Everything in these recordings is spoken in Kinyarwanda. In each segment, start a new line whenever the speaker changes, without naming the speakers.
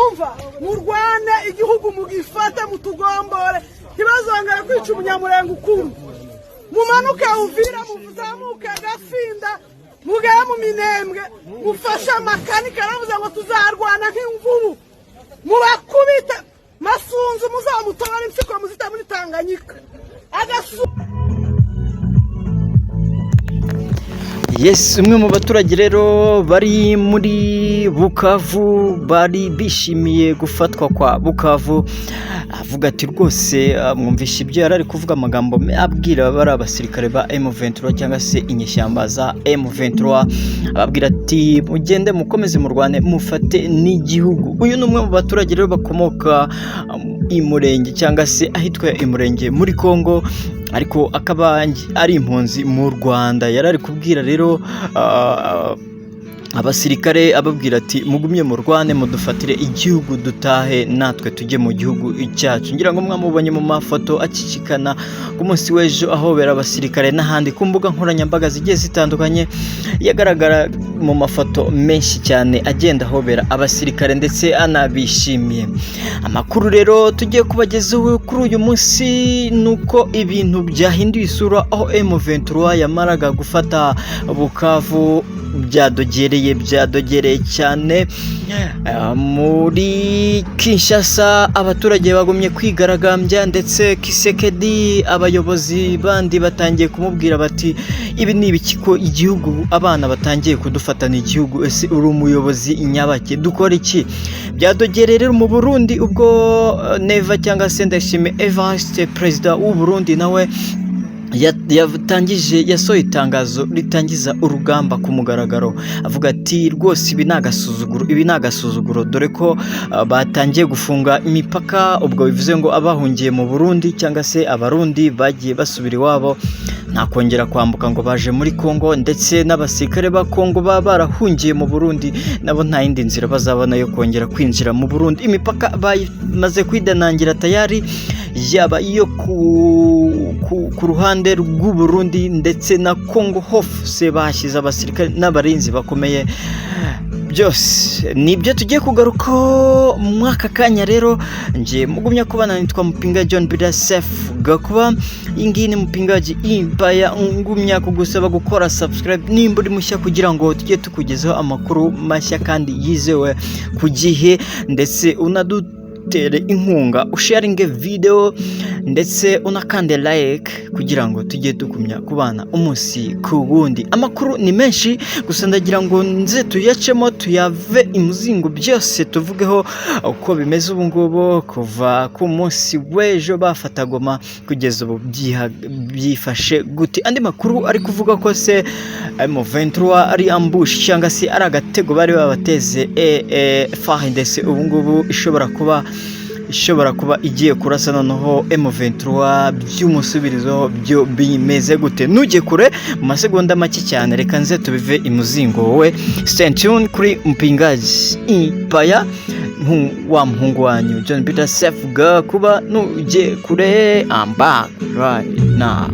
Umva, murwane igihugu mugifate, mutugombore, ntibazongere kwica Umunyamurenga ukundi. Mumanuke Uvira, muzamuke Gafinda, mugere mu Minembwe, mufashe amakanika. Aravuze ngo tuzarwana nk'imvubu, mubakubite. Masunzu muzamutobora impyiko, muzite muri Tanganyika agasu.
Yes, umwe mu baturage rero bari muri Bukavu bari bishimiye gufatwa kwa Bukavu, avuga ati rwose mwumvishe ibyo yari ari kuvuga, amagambo abwira bari abasirikare ba M23 cyangwa se inyeshyamba za M23, ababwira ati mugende mukomeze murwane mufate n'igihugu. Uyu ni umwe mu baturage rero bakomoka i Murenge cyangwa se ahitwa i Murenge muri Congo, ariko akaba ari impunzi mu Rwanda. Yari ari kubwira rero abasirikare, ababwira ati mugumye murwane, mudufatire igihugu, dutahe natwe tujye mu gihugu cyacu. Ngira ngo mwamubonye mu mafoto acicikana ku munsi w'ejo ahobera abasirikare n'ahandi ku mbuga nkoranyambaga zigiye zitandukanye, yagaragara mu mafoto menshi cyane agenda ahobera abasirikare ndetse anabishimiye. Amakuru rero tugiye kubagezaho kuri uyu munsi ni uko ibintu byahinduye isura aho M23 yamaraga gufata Bukavu. Byadogereye cyane muri Kinshasa, abaturage bagumye kwigaragambya, ndetse Tshisekedi abayobozi bandi batangiye kumubwira bati ibi ni ibiki, ko igihugu abana batangiye kudufatana igihugu? Ese uri umuyobozi nyabaki? Dukora iki? Byadogereye rero mu Burundi ubwo Neva cyangwa se Ndayishimiye Evariste, perezida w'u Burundi, nawe yatangije, yasohoye itangazo ritangiza urugamba ku mugaragaro, avuga ati rwose ibi ni agasuzuguro, ibi ni agasuzuguro, dore ko batangiye gufunga imipaka. Ubwo bivuze ngo abahungiye mu Burundi cyangwa se Abarundi bagiye basubira iwabo, nta kongera kwambuka ngo baje muri Congo, ndetse n'abasirikare ba Congo baba barahungiye mu Burundi nabo nta yindi nzira bazabona yo kongera kwinjira mu Burundi. Imipaka bamaze kwidanangira tayari, yaba iyo ku ruhande rw'u Burundi ndetse na Congo, hose bahashyize abasirikare n'abarinzi bakomeye. Byose nibyo tugiye kugarukaho muri aka kanya. Rero ngiye mugumya kubana, nitwa Mupinga John Bida Sef Gakuba, iyi ngiyi ni Mupingaji Empire. Ngumya kugusaba gukora subscribe nimba uri mushya, kugira ngo tujye tukugezaho amakuru mashya kandi yizewe ku gihe, ndetse unadutere inkunga usharinge video ndetse unakande like kugira ngo tujye tugumya kubana umunsi ku wundi. Amakuru ni menshi, gusa ndagira ngo nze tuyacemo, tuyave imuzingo, byose tuvugeho uko bimeze ubu ngubu kuva ku munsi w'ejo bafata Goma kugeza ubu byifashe gute. Andi makuru ari kuvuga ko se M23 ari ambush cyangwa se ari agatego bari babateze, FARDC ubu ngubu ishobora kuba igiye kurasa noneho M23 by'umusubirizo, byo bimeze gute? Nujye kure, mu masegonda make cyane reka nze tubive imuzingo. Wowe stay tuned kuri Mpingaji Empire, wa muhungu wanyu John Peter Sef Gakuba. Nujye kure, I'm back right now.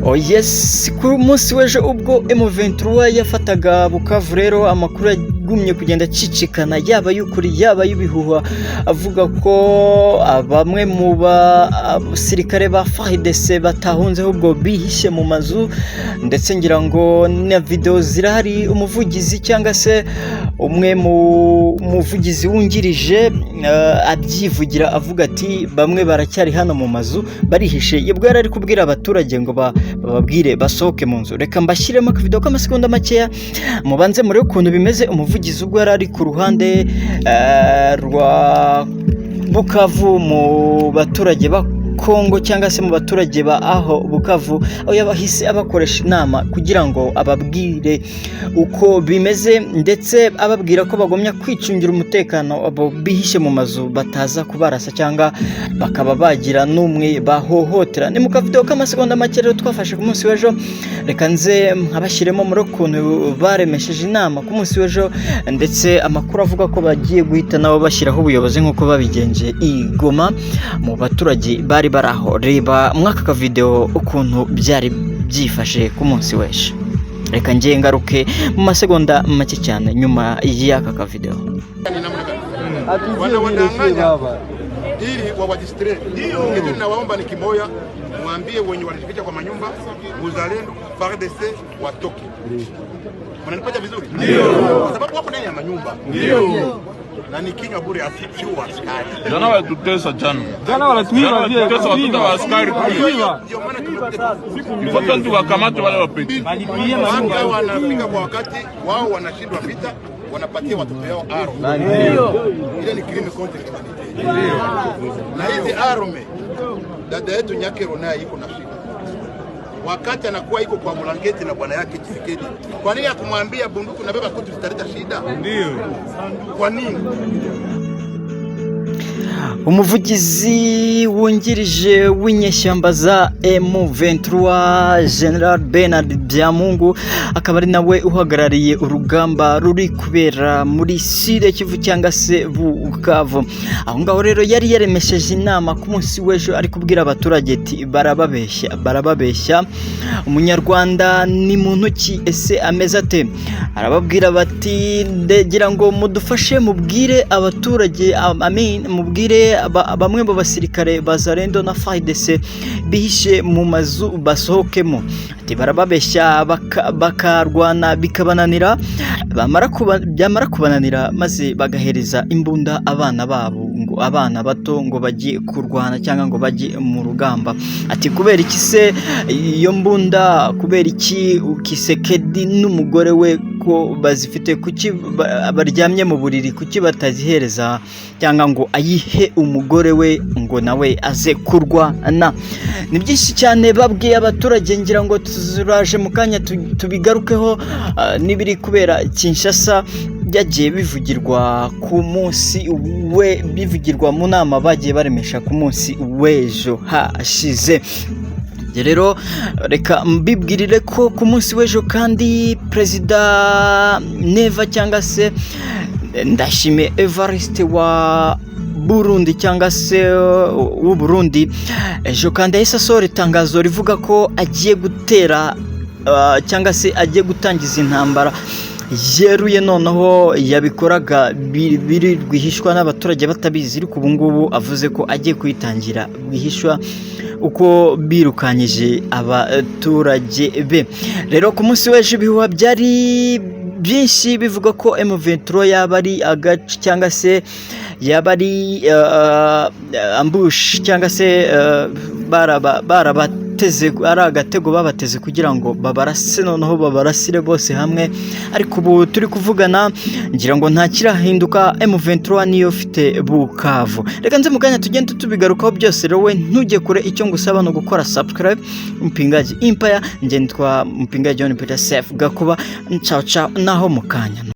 Oh yes, ku munsi w'ejo ubwo M23 yafataga Bukavu rero, amakuru yagumye kugenda acicikana, yaba y'ukuri yaba y'ubihuha, avuga ko bamwe mu basirikare ba FARDC batahunze ahubwo bihishe mu mazu, ndetse ngira ngo na video zirahari. Umuvugizi cyangwa se umwe mu muvugizi wungirije abyivugira, avuga ati bamwe baracyari hano mu mazu barihishe. Ubwo yari ari kubwira abaturage ngo bababwire basohoke mu nzu. Reka mbashyiremo akavido k'amasegonda makeya, mubanze murebe ukuntu bimeze. Umuvugizi ubwo yari ari ku ruhande rwa Bukavu mu baturage ba Kongo cyangwa se mu baturage ba aho Bukavu, aho yabahise abakoresha inama kugira ngo ababwire uko bimeze, ndetse ababwira ko bagomya kwicungira umutekano, abo bihishe mu mazu bataza kubarasa cyangwa bakaba bagira n'umwe bahohotera. Ni mu kavidewo k'amasegonda make rero twafashe ku munsi w'ejo. Reka nze nkabashyiremo muri ukuntu baremesheje inama ku munsi w'ejo, ndetse amakuru avuga ko bagiye guhita nabo bashyiraho ubuyobozi nk'uko babigenje i Goma mu baturage bari bari aho. Reba muri aka kavidewo ukuntu byari byifashe ku munsi w'ejo. Reka ngiye ngaruke mu masegonda make cyane nyuma y'aka kavideo.
Ni namna gani? Wanawadanganya ili wawadistraire. Kitu ninawaomba ni kimoya, mwambie wenye walijificha kwa manyumba, Muzalendo, FARDC watoke. Mnanipata vizuri? Ndio. Kwa sababu wapo ndani ya manyumba. Ndio. Na ni kinywa bure, sio askari.
Jana walitutesa jana.
Jana wanatuiba
Jana
vile.
walitutesa watoto wa askari kule.
Ndio maana tumekuja.
Ifo tuwakamate wale wapeti.
Wanga wanafika kwa wakati wao, wanashindwa vita, wanapatia watoto yao arme. Ile ni crime contre l'humanité. Na hizi arme, dada yetu Nyakero naye iko na shida wakati anakuwa iko kwa blanketi na bwana yake Tshisekedi, kwa nini akumwambia bunduki nabeba kwetu zitaleta shida? Ndio. Kwa nini?
Umuvugizi wungirije w'inyeshyamba za M23, General Bernard Byamungu, akaba ari nawe uhagarariye urugamba ruri kubera muri Sud Kivu cyangwa se Bukavu. Aho ngaho rero yari yaremesheje inama ku munsi w'ejo, ari kubwira abaturage ati: "Barababeshya, barababeshya. Umunyarwanda ni muntu ki? Ese ameze ate?" Arababwira bati: "Ndagira ngo mudufashe mubwire abaturage, I mean, mubwire bamwe mu basirikare ba Zalendo na FARDC bihishe mu mazu basohokemo." Ati: "Barababeshya bakarwana bikabananira, byamara kubananira maze bagahereza imbunda abana babo, ngo abana bato ngo bajye kurwana cyangwa ngo bajye mu rugamba." Ati: "Kubera iki se iyo mbunda, kubera iki Tshisekedi n'umugore we ko bazifite, kuki baryamye mu buriri, kuki batazihereza cyangwa ngo ayihe umugore we ngo nawe aze kurwana?" Ni byinshi cyane babwiye abaturage, ngira ngo turaje mu kanya tubigarukeho, n'ibiri kubera Kinshasa byagiye bivugirwa ku munsi we, bivugirwa mu nama bagiye baremesha ku munsi w'ejo hashize. Njye rero reka mbibwirire ko ku munsi w'ejo kandi Perezida Neva cyangwa se Ndashimiye Evariste wa Burundi cyangwa se w'u Burundi, ejo kandi yahise asohora itangazo rivuga ko agiye gutera cyangwa se agiye gutangiza intambara yeruye. Noneho yabikoraga biri rwihishwa n'abaturage batabizi, ariko ubu ngubu avuze ko agiye kuyitangira rwihishwa uko birukanyije abaturage be. Rero ku munsi w'ejo ibihuha byari byinshi bivuga ko M23 yaba ari agace cyangwa se yaba ari ambush cyangwa se barabateze, ari agatego babateze kugira ngo babarase, noneho babarasire bose hamwe. Ariko ubu turi kuvugana ngira ngo nta kirahinduka, M23 niyo ifite Bukavu. Reka nze mu kanya tugende tubigarukaho byose. Rero we ntujye kure, icyo ngusaba ni ugukora subscribe. Mpingaji Empire, njye nitwa Mpingaji John Peter Sef Gakuba. Ciao ciao, naho mu kanya.